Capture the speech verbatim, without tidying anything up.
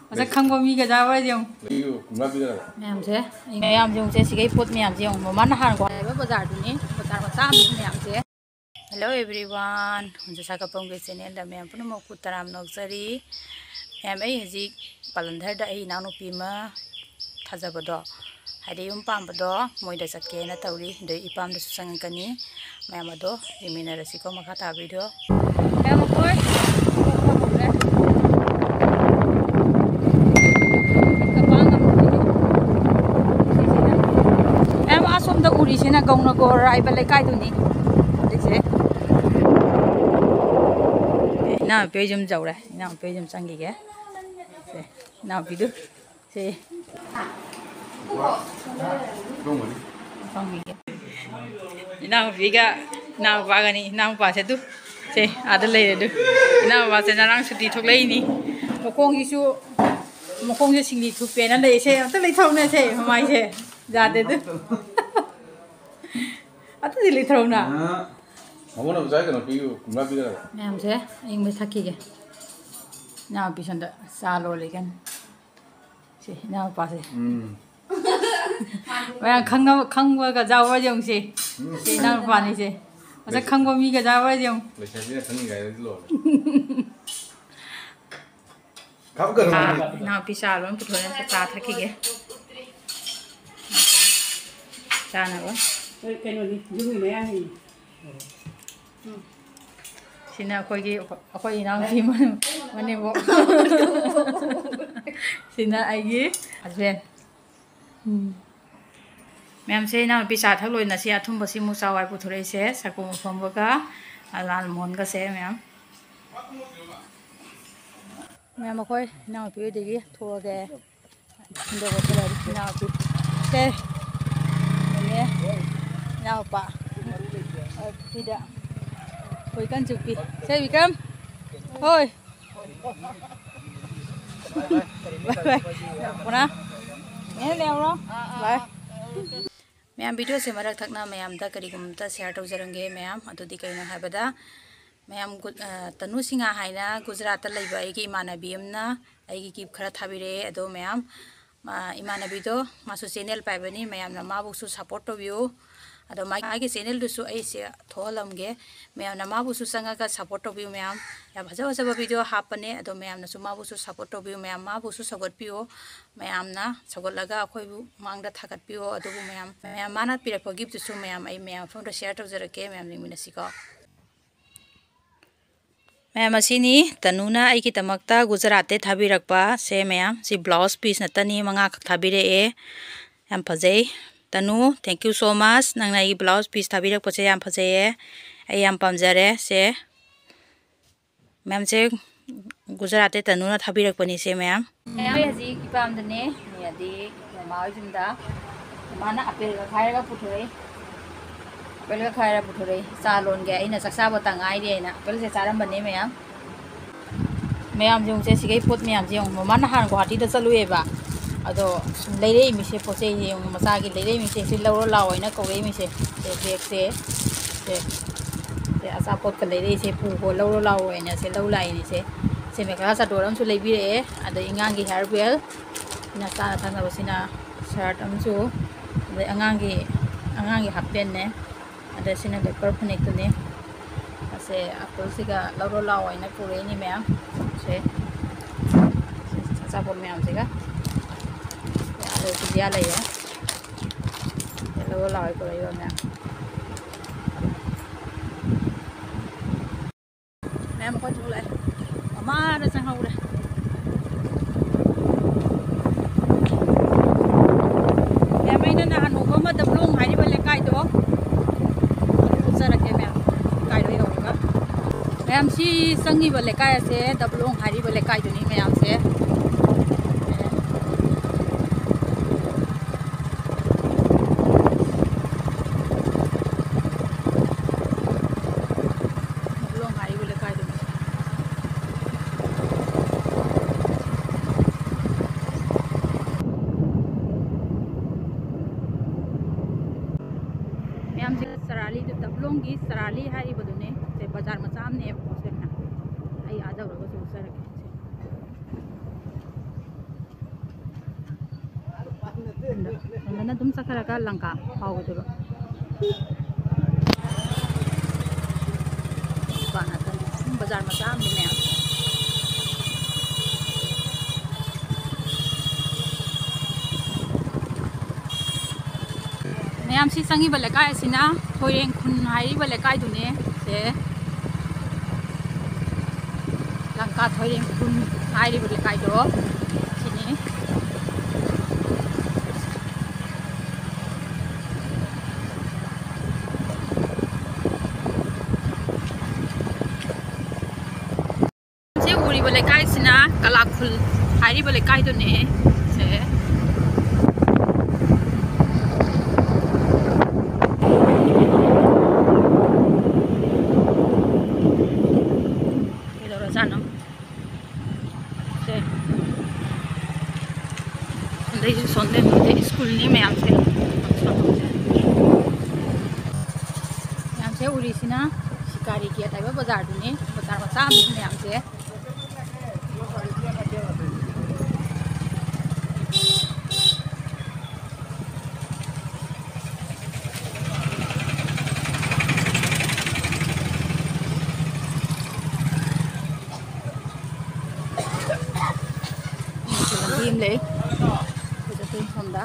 ꯃꯁꯛ ꯈꯪꯕ ꯃꯤꯒ ꯆꯥꯕ ꯍꯥꯏꯁꯦ ꯌꯦꯡꯉꯨ꯫ ꯂꯩꯌꯨ, ꯀꯨꯟꯃꯉꯥ ꯄꯤꯗꯅꯕ꯫ ꯃꯌꯥꯝꯁꯦ, ꯃꯌꯥꯝꯁꯦ ꯌꯦꯡꯉꯨꯁꯦ, ꯁꯤꯒꯩ ꯄꯣꯠ ꯃꯌꯥꯝꯁꯦ ꯌꯦꯡꯉꯨ꯫ ꯃꯃꯥꯅ ꯍꯥꯟꯅ ꯍꯥꯏꯕ ꯕꯖꯥꯔꯗꯨꯅꯤ, ꯕꯖꯥꯔ ꯃꯆꯥ ꯑꯃꯅꯤ ꯃꯌꯥꯝꯁꯦ꯫ Hello everyone, ꯍꯧꯖꯤꯛ ꯁꯥꯒꯠꯐꯝꯒꯤ channelꯗ ꯃꯌꯥꯝ ꯄꯨꯝꯅꯃꯛꯄꯨ ꯇꯔꯥꯝꯅ ꯑꯣꯛꯆꯔꯤ꯫ ꯃꯌꯥꯝ, ꯑꯩ ꯍꯧꯖꯤꯛ ꯄꯥꯂꯟꯊꯔꯗ ꯑꯩ ꯏꯅꯥꯎꯅꯨꯄꯤ ꯑꯃ ꯊꯥꯖꯕꯗꯣ, ꯍꯥꯏꯗꯤ ꯌꯨꯝ ꯄꯥꯝꯕꯗꯣ, ꯃꯣꯏꯗ ꯆꯠꯀꯦꯅ ꯇꯧꯔꯤ꯫ ꯑꯗꯩ ꯏꯄꯥꯝꯗꯁꯨ ꯆꯪꯉꯛꯀꯅꯤ꯫ ꯃꯌꯥꯝ ꯑꯗꯣ ꯌꯦꯡꯃꯤꯟꯅꯔꯁꯤꯀꯣ, ꯃꯈꯥ ꯇꯥꯕ video꯫ ꯃꯌꯥꯝ ꯑꯩꯈꯣꯏ ꯃꯌꯥꯝ ꯑꯁꯣꯝꯗ ꯎꯔꯤꯁꯤꯅ ꯒꯧꯅꯒꯣꯔ ꯍꯥꯏꯕ ꯂꯩꯀꯥꯏꯗꯨꯅꯤ꯫ ꯍꯧꯖꯤꯛꯁꯦ ꯏꯅꯥꯎꯄꯤ ꯍꯣꯏ ꯌꯨꯝ ꯌꯧꯔꯦ꯫ ꯏꯅꯥꯎꯄꯤ ꯍꯣꯏ ꯌꯨꯝ ꯆꯪꯈꯤꯒꯦ꯫ ꯁꯦ, ꯏꯅꯥꯎꯄꯤꯗꯨ꯫ ꯁꯦ꯫ ꯐꯝꯃꯤꯒꯦ꯫ ꯏꯅꯥꯎꯅꯨꯄꯤꯒ ꯏꯅꯥꯎꯅꯨꯄꯥꯒꯅꯤ꯫ ꯏꯅꯥꯎꯅꯨꯄꯥꯁꯦ ꯑꯗꯨ꯫ ꯁꯦ, ꯑꯥꯗ ꯂꯩꯔꯦ ꯑꯗꯨ꯫ ꯏꯅꯥꯎꯅꯨꯄꯥꯁꯦ ꯉꯔꯥꯡ ꯁꯨꯇꯤ ꯊꯣꯛꯂꯛꯏꯅꯤ꯫ ꯃꯈꯣꯡꯁꯤꯁꯨ, ꯃꯈꯣꯡꯁꯦ ꯁꯤꯡꯂꯤ ꯊꯨꯞꯄꯦꯅ ꯂꯩ꯫ ꯁꯦ, ꯑꯝꯇ ꯂꯩꯊꯧꯅꯦ ꯁꯦ, ꯃꯃꯥꯏꯁꯦ꯫ ꯌꯥꯗꯦ ꯑꯗꯨ꯫ ꯑꯝꯇꯗꯤ ꯂꯩꯊꯧꯅ꯫ ꯑ, ꯃꯉꯣꯟꯗ ꯉꯁꯥꯏ ꯀꯩꯅꯣ ꯄꯤꯌꯨ, ꯀꯨꯟꯃꯉꯥ ꯄꯤꯒꯗꯕ꯫ ꯃꯌꯥꯝꯁꯦ ꯑꯌꯤꯡꯕ ꯊꯛꯈꯤꯒꯦ꯫ ꯏꯅꯥꯎꯄꯤ ꯁꯣꯝꯗ ꯆꯥ ꯂꯣꯜꯂꯤ ꯀꯟꯅ꯫ ꯁꯤ ꯏꯅꯥꯎꯄꯥꯁꯦ꯫ ꯎꯝ꯫ ꯃꯌꯥꯝ ꯈꯪꯅꯕ, ꯈꯪꯕꯒ ꯌꯥꯎꯕ꯭ꯔꯥ ꯌꯦꯡꯉꯨꯁꯦ꯫ ꯎꯝ꯫ ꯁꯤ ꯏꯅꯥꯎꯄꯥꯅꯤꯁꯦ꯫ ꯃꯁꯛ ꯈꯪꯕ ꯃꯤꯒ ꯌꯥꯎꯕ꯭ꯔꯥ ꯌꯦꯡꯉꯨ꯫ ꯂꯩꯁꯥꯕꯤꯅ ꯈꯪꯉꯤꯉꯥꯏꯗꯗꯤ ꯂꯣꯜꯂꯦ꯫ ꯈꯥꯎ ꯀꯩꯅꯣ? ꯏꯅꯥꯎꯄꯤ ꯆꯥ ꯂꯣꯏ ꯄꯨꯊꯣꯔꯛꯑꯦ, ꯆꯥ ꯊꯛꯈꯤꯒꯦ꯫ ꯆꯥꯅꯕ꯫ ꯀꯩꯅꯣꯅꯤ, ꯌꯨꯝꯒꯤ ꯃꯌꯥꯡꯅꯤ꯫ ꯁꯤꯅ ꯑꯩꯈꯣꯏꯒꯤ, ꯑꯩꯈꯣꯏ ꯏꯅꯥꯎꯄꯤ ꯃꯅꯦꯝꯕꯣꯛ꯫ ꯁꯤꯅ ꯑꯩꯒꯤ husband꯫ ꯎꯝ꯫ ꯃꯌꯥꯝꯁꯦ, ꯏꯅꯥꯎꯅꯨꯄꯤ ꯆꯥ ꯊꯛ ꯂꯣꯏꯅ ꯁꯤ ꯑꯊꯨꯝꯕ ꯁꯤꯃꯨꯛ ꯆꯥꯎ ꯍꯥꯏ ꯄꯨꯊꯣꯔꯛꯏꯁꯦ, ꯁꯪꯒꯣꯝ ꯑꯐꯝꯕꯒ ꯂꯥꯜ ꯃꯣꯍꯟꯒꯁꯦ ꯃꯌꯥꯝ꯫ ꯃꯌꯥꯝ ꯑꯩꯈꯣꯏ ꯏꯅꯥꯎꯅꯨꯄꯤ ꯍꯣꯏꯗꯒꯤ ꯊꯣꯛꯑꯒꯦ꯫ ꯍꯨꯟꯗꯣꯛꯑꯒ ꯆꯠꯂꯅꯤ ꯏꯅꯥꯎꯅꯨꯄꯤ꯫ ꯁꯦ꯫ ꯅꯦꯅꯦ꯫ ꯏꯅꯥꯎꯄꯥ꯫ ꯁꯤꯗ꯫ ꯑꯩꯈꯣꯏ ꯀꯟ ꯆꯨꯞꯄꯤ꯫ ꯁꯦ ꯕꯤꯀ꯭ꯔꯝ꯫ ꯍꯣꯏ꯫ Bye bye꯫ ꯄꯨꯔꯥ꯫ ꯅꯦ ꯂꯩꯍꯧꯔꯣ꯫ Bye꯫ ꯃꯌꯥꯝ, videoꯁꯦ ꯃꯔꯛ ꯊꯛꯅ ꯃꯌꯥꯝꯗ ꯀꯔꯤꯒꯨꯝꯕ ꯑꯝꯇ share ꯇꯧꯖꯔꯝꯒꯦ ꯃꯌꯥꯝ꯫ ꯑꯗꯨꯗꯤ ꯀꯩꯅꯣ ꯍꯥꯏꯕꯗ, ꯃꯌꯥꯝ ꯒꯨ-, ꯑ, ꯇꯅꯨ ꯁꯤꯡꯍ ꯍꯥꯏꯅ ꯒꯨꯖꯔꯥꯠꯇ ꯂꯩꯕ ꯑꯩꯒꯤ ꯏꯃꯥꯟꯅꯕꯤ ꯑꯃꯅ ꯑꯩꯒꯤ gift ꯈꯔ ꯊꯥꯕꯤꯔꯛꯑꯦ꯫ ꯑꯗꯣ ꯃꯌꯥꯝ, ꯃꯥ, ꯏꯃꯥꯟꯅꯕꯤꯗꯣ ꯃꯥꯁꯨ channel ꯄꯥꯏꯕꯅꯤ, ꯃꯌꯥꯝꯅ ꯃꯥꯕꯨꯁꯨ support ꯇꯧꯕꯤꯌꯨ꯫ ꯑꯗꯣ ꯃꯥꯒꯤ, ꯃꯥꯒꯤ channelꯗꯨꯁꯨ ꯑꯩꯁꯦ ꯊꯣꯛꯍꯜꯂꯝꯒꯦ, ꯃꯌꯥꯝꯅ ꯃꯥꯕꯨꯁꯨ ꯆꯪꯉꯒ support ꯇꯧꯕꯤꯌꯨ꯫ ꯃꯌꯥꯝ ꯌꯥꯝ ꯐꯖ ꯐꯖꯕ video ꯍꯥꯞꯄꯅꯦ, ꯑꯗꯣ ꯃꯌꯥꯝꯅꯁꯨ ꯃꯥꯕꯨꯁꯨ support ꯇꯧꯕꯤꯌꯨ꯫ ꯃꯌꯥꯝ ꯃꯥꯕꯨꯁꯨ ꯁꯧꯒꯠꯄꯤꯌꯨ, ꯃꯌꯥꯝꯅ ꯁꯧꯒꯠꯂꯒ ꯑꯩꯈꯣꯏꯕꯨ ꯃꯥꯡꯗ ꯊꯥꯒꯠꯄꯤꯌꯨ꯫ ꯑꯗꯨꯕꯨ ꯃꯌꯥꯝ, ꯃꯌꯥꯝ ꯃꯥꯅ ꯄꯤꯔꯛꯄ giftꯇꯨꯁꯨ ꯃꯌꯥꯝ ꯑꯩ ꯃꯌꯥꯝ ꯃꯐꯝꯗ share ꯇꯧꯖꯔꯛꯀꯦ, ꯃꯌꯥꯝ ꯌꯦꯡꯃꯤꯟꯅꯁꯤꯀꯣ꯫ ꯃꯌꯥꯝ, ꯑꯁꯤꯅꯤ ꯇꯅꯨꯅ ꯑꯩꯒꯤꯗꯃꯛꯇ ꯒꯨꯖꯔꯥꯠꯇꯩ ꯊꯥꯕꯤꯔꯛꯄ ꯁꯦ꯫ ꯃꯌꯥꯝ, ꯁꯤ blouse piece ꯅꯠꯇꯅꯤ, ꯃꯉꯥꯈꯛ ꯊꯥꯕꯤꯔꯛꯑꯦ꯫ ꯌꯥꯝ ꯐꯖꯩ꯫ ꯇꯅꯨ, thank you so much, ꯅꯪꯅ ꯑꯩꯒꯤ blouse piece ꯊꯥꯕꯤꯔꯛꯄꯁꯦ ꯌꯥꯝ ꯐꯖꯩꯌꯦ, ꯑꯩ ꯌꯥꯝ ꯄꯥꯝꯖꯔꯦ꯫ ꯁꯦ ꯃꯌꯥꯝꯁꯦ, ꯒꯨꯖꯔꯥꯠꯇꯩ ꯇꯅꯨꯅ ꯊꯥꯕꯤꯔꯛꯄꯅꯤ ꯁꯦ ꯃꯌꯥꯝ꯫ ꯃꯌꯥꯝ, ꯑꯩ ꯍꯧꯖꯤꯛ ꯏꯄꯥꯝꯗꯅꯦ, ꯑꯗꯤ ꯃꯃꯥ ꯍꯣꯏ ꯌꯨꯝꯗ꯫ ꯃꯃꯥꯅ ꯑꯄꯦꯜꯒ ꯈꯥꯏꯔꯒ ꯄꯨꯊꯣꯔꯛꯏ꯫ ꯑꯄꯦꯜꯒ ꯈꯥꯏꯔ ꯄꯨꯊꯣꯔꯛꯏ꯫ ꯆꯥ ꯂꯣꯟꯒꯦ, ꯑꯩꯅ ꯆꯥꯛ ꯆꯥꯕꯇ ꯉꯥꯏꯔꯤ ꯍꯥꯏꯅ ꯑꯄꯦꯜꯁꯦ ꯆꯥꯔꯝꯕꯅꯦ ꯃꯌꯥꯝ꯫ ꯃꯌꯥꯝꯁꯦ ꯌꯦꯡꯉꯨꯁꯦ, ꯁꯤꯒꯩ ꯄꯣꯠ ꯃꯌꯥꯝꯁꯦ ꯌꯦꯡꯉꯨ꯫ ꯃꯃꯥ ꯅꯍꯥꯟ ꯒꯨꯍꯥꯇꯤꯗ ꯆꯠꯂꯨꯏꯌꯦꯕ, ꯑꯗꯣ ꯁꯨꯝ ꯂꯩꯔꯛꯏ ꯃꯤꯁꯦ, ꯄꯣꯠ ꯆꯩꯁꯦ ꯌꯦꯡꯉꯨ, ꯃꯆꯥꯒꯤ ꯂꯩꯔꯛꯏ ꯃꯤꯁꯦ, ꯁꯤ ꯂꯧꯔꯣ ꯂꯥꯛꯑꯣ ꯍꯥꯏꯅ ꯀꯧꯔꯛꯏ ꯃꯤꯁꯦ꯫ ꯁꯦ ꯕꯦꯒꯁꯦ, ꯁꯦ, ꯁꯦ ꯑꯆꯥꯄꯣꯠꯀ ꯂꯩꯔꯛꯏꯁꯦ, ꯄꯨꯈꯣ, ꯂꯧꯔꯣ ꯂꯥꯛꯑꯣ ꯍꯥꯏꯅ ꯁꯦ ꯂꯧ ꯂꯥꯛꯏꯅꯤꯁꯦ꯫ ꯁꯦ ꯃꯦꯈꯂꯥ ꯆꯥꯗꯣꯔ ꯑꯃꯁꯨ ꯂꯩꯕꯤꯔꯛꯑꯦ, ꯑꯗꯩ ꯑꯉꯥꯡꯒꯤ hair bell, ꯁꯤꯅ ꯆꯥꯅ ꯊꯛꯅꯕꯁꯤꯅ shirt ꯑꯃꯁꯨ, ꯑꯗꯩ ꯑꯉꯥꯡꯒꯤ, ꯑꯉꯥꯡꯒꯤ half pantꯅꯦ꯫ ꯑꯗ ꯁꯤꯅ ꯕꯦꯄꯔ ꯐꯅꯦꯛꯇꯨꯅꯤ꯫ ꯑꯁꯦ ꯑꯄꯜꯁꯤꯒ ꯂꯧꯔꯣ ꯂꯥꯛꯑꯣ ꯍꯥꯏꯅ ꯄꯨꯔꯛꯏꯅꯤ ꯃꯌꯥꯝ꯫ ꯁꯦ, ꯁꯦ ꯑꯆꯥꯄꯣꯠ ꯃꯌꯥꯝꯁꯤꯒ꯫ ꯑꯗ ꯕꯤꯗ꯭ꯌꯥ ꯂꯩꯔꯦ꯫ ꯂꯧꯔꯣ ꯂꯥꯛꯑꯣ ꯄꯨꯔꯛꯏꯕ ꯃꯌꯥꯝ꯫ ꯃꯌꯥꯝ ꯑꯩꯈꯣꯏ ꯊꯣꯛꯂꯛꯑꯦ꯫ ꯃꯃꯥꯗ ꯆꯪꯍꯧꯔꯦ꯫ ꯃꯌꯥꯝ, ꯑꯩꯅ ꯅꯍꯥꯟ ꯎꯕ ꯑꯃ ꯗꯕ꯭ꯂꯣꯡ ꯍꯥꯏꯔꯤꯕ ꯂꯩꯀꯥꯏꯗꯣ, ꯑꯗꯨ ꯎꯠꯆꯔꯛꯀꯦ ꯃꯌꯥꯝ, ꯂꯩꯀꯥꯏꯗꯣ ꯌꯧꯔꯒ꯫ ꯃꯌꯥꯝ, ꯁꯤ ꯆꯪꯉꯤꯕ ꯂꯩꯀꯥꯏ ꯑꯁꯦ ꯗꯕ꯭ꯂꯣꯡ ꯍꯥꯏꯔꯤꯕ ꯂꯩꯀꯥꯏꯗꯨꯅꯤ ꯃꯌꯥꯝꯁꯦ꯫ ꯗꯕ꯭ꯂꯣꯡ ꯍꯥꯏꯔꯤꯕ ꯂꯩꯀꯥꯏꯗꯨꯅꯤ꯫ ꯃꯌꯥꯝꯁꯦ ꯆꯔꯥꯂꯤꯗꯨ, ꯗꯕ꯭ꯂꯣꯡꯒꯤ ꯆꯔꯥꯂꯤ ꯍꯥꯏꯔꯤꯕꯗꯨꯅꯦ꯫ ꯁꯦ ꯕꯖꯥꯔ ꯃꯆꯥ ꯑꯃꯅꯦꯕꯀꯣ꯫ ꯁꯦ ꯑꯩ ꯑꯥ ꯌꯧꯔꯒꯁꯨ ꯎꯠꯆꯔꯛꯀꯦ꯫ ꯁꯦ ꯂꯣꯝꯗꯅ ꯑꯗꯨꯝ ꯆꯠꯈ꯭ꯔꯒ ꯂꯪꯀꯥ ꯐꯥꯎꯒꯗꯕ꯫ ꯗꯨꯀꯥꯟ ꯉꯥꯛꯇꯅꯤ꯫ ꯑꯗꯨꯝ ꯕꯖꯥꯔ ꯃꯆꯥ ꯑꯃꯅꯤ ꯃꯌꯥꯝ꯫ ꯃꯌꯥꯝ, ꯁꯤ ꯆꯪꯉꯤꯕ ꯂꯩꯀꯥꯏ ꯑꯁꯤꯅ ꯊꯣꯏꯔꯦꯡ ꯈꯨꯟ ꯍꯥꯏꯔꯤꯕ ꯂꯩꯀꯥꯏꯗꯨꯅꯦ꯫ ꯁꯦ ꯂꯪꯀꯥ ꯊꯣꯏꯔꯦꯡ ꯈꯨꯟ ꯍꯥꯏꯔꯤꯕ ꯂꯩꯀꯥꯏꯗꯣ ꯁꯤꯅꯤ꯫ ꯁꯤ ꯎꯔꯤꯕ ꯂꯩꯀꯥꯏꯁꯤꯅ ꯀꯂꯥꯈꯨꯜ ꯍꯥꯏꯔꯤꯕ ꯂꯩꯀꯥꯏꯗꯨꯅꯦ꯫ ꯁꯦ꯫ ꯀꯩꯗꯧꯔꯖꯥꯠꯅꯣ? ꯁꯦ꯫ ꯑꯗꯩꯁꯨ ꯁꯣꯝꯗ ꯁ꯭ꯀꯨꯜꯅꯤ ꯃꯌꯥꯝꯁꯦ꯫ ꯃꯌꯥꯝꯁꯦ ꯎꯔꯤꯁꯤꯅ ꯁꯤꯀꯥꯔꯤ ꯒꯦꯠ ꯍꯥꯏꯕ ꯕꯖꯥꯔꯗꯨꯅꯤ꯫ ꯕꯖꯥꯔ ꯃꯆꯥ ꯑꯃꯅꯤ ꯃꯌꯥꯝꯁꯦ꯫ ꯂꯝꯕꯤ ꯑꯃ ꯂꯩ꯫ ꯑꯩꯈꯣꯏ ꯆꯠꯇꯣꯏ ꯃꯐꯝꯗ꯫